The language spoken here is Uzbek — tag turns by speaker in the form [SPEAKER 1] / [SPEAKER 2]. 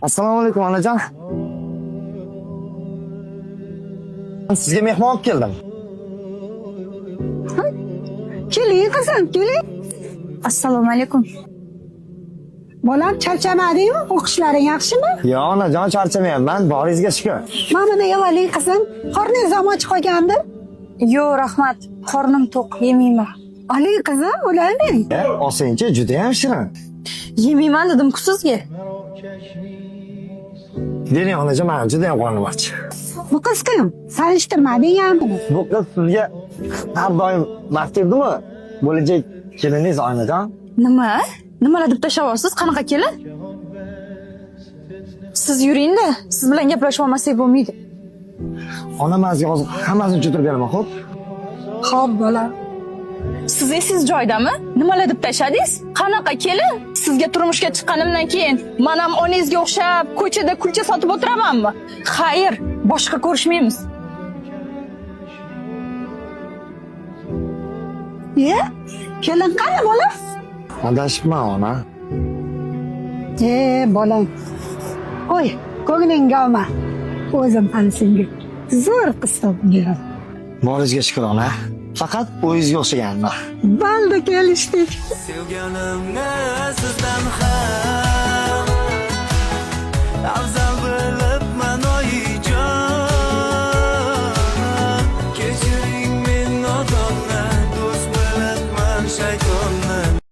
[SPEAKER 1] Assalomu alaykum, onajon. Sizga mehmon olib keldim.
[SPEAKER 2] Keling, qizim, keling.
[SPEAKER 3] Assalomu alaykum.
[SPEAKER 2] Bolam, charchamadingmi? O'qishlaring yaxshimi?
[SPEAKER 1] Yo'q, onajon, charchamayapman. Boringizga shukur.
[SPEAKER 2] Mana buni yevoling, qizim. Qorningiz och qolgandir.
[SPEAKER 3] Yo'q, rahmat. Qornim to'q, yemayman.
[SPEAKER 2] Oling, qizim, ulanmang.
[SPEAKER 1] E, olsangchi, juda ham shirin.
[SPEAKER 3] Yemayman dedim-ku sizga.
[SPEAKER 1] Bering, onajon, mani juda ham qornim och.
[SPEAKER 2] Bu qiz kim? Tanishtirmading ham buni.
[SPEAKER 1] Bu qiz sizga har doim maqtaydimi? Bo'lajak keliningiz, onajon.
[SPEAKER 3] Nima? Nimalar deb tashlayapsiz? Qanaqa kelin? Siz yuringda, siz bilan gaplashib olmasak bo'lmaydi.
[SPEAKER 1] Ona, man sizga hozir hammasini tushuntirib beraman, xo'p?
[SPEAKER 2] Xo'p, bolam.
[SPEAKER 3] Siz esingiz joyidami? Nimalar deb tashladingiz? Qanaqa kelin? Sizga turmushga chiqqanimdan keyin men ham onangizga o'xshab ko'chada kulcha sotib o'tiramanmi? Xayr, boshqa ko'rishmaymiz.
[SPEAKER 2] Ye? Kelin qani, bolam?
[SPEAKER 1] Adashibman, ona.
[SPEAKER 2] E, bolam. Qo'y, ko'nglingga olma. O'zim ham senga zo'r qiz topib beraman.
[SPEAKER 1] Boringizga shukur, ona. Faqat o'zingizga o'xshaganman.
[SPEAKER 2] Baldi, kelishdik.
[SPEAKER 4] Sevganimni sizdan ham afzal.